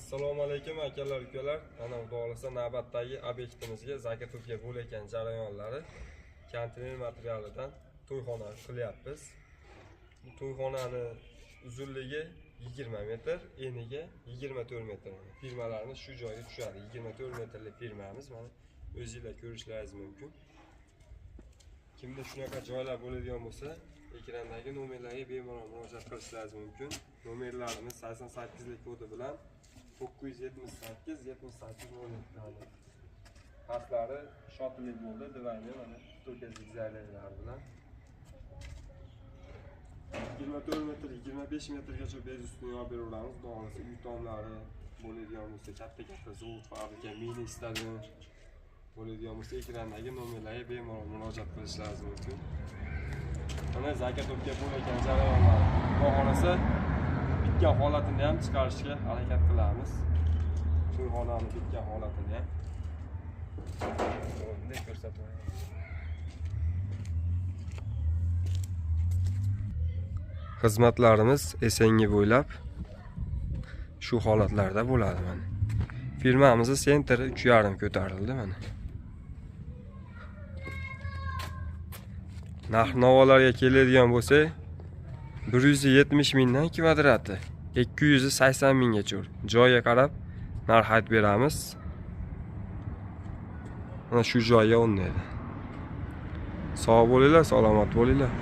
Assalomu alaykum akalar, ukalar. Mana xudo xohlasa navbatdagi obyektimizga zakatuvga bo'layotgan jarayonlari konteyner materialidan to'yxona qilyapmiz. Bu to'yxonani uzunligi 20 metr, eniga 24 metr. Firmalarimiz shu joyga tushadi. 24 metrlik firmamiz, mana o'zingizlar ko'rishlaringiz mumkin. Kimda shunaqa joylar bo'ladigan bo'lsa, ekrandagi nomerlarga bemalol murojaat qilishlaringiz mumkin. Nomerlarimiz 88 lik kodi bilan 978 78 07. Pastlari shotli bo'ldi, divani mana to'ka zigzaglari bilan. 24 metr, 25 metrgacha bez ustuni olib beraveramiz. Xudo xohlasa uy tomlari bo'ladigan bo'lsa, katta-katta zavod, fabrika, mini stadion bo'ladigan bo'lsa, ekrandagi nomerlarga bemalol murojaat qilishlaringiz mumkin. Mana zakatobga bo'layotgan jarayonlar. Xudo xohlasa bitgan holatini ham chiqarishga harakat qilamiz. To'yxonani bitgan holatini ham. Bunday ko'rsatib. Xizmatlarimiz SNG bo'ylab shu holatlarda bo'ladi mana. Firmamizni sentri 3,5 ko'tarildi mana. Narx-navolarga keladigan bo'lsak, 170 mingdan kvadrati 280 minggacha. Joyga qarab narx aytib beramiz. Mana shu joyga o'rnaydi. Sog' bo'linglar, salomat bo'linglar.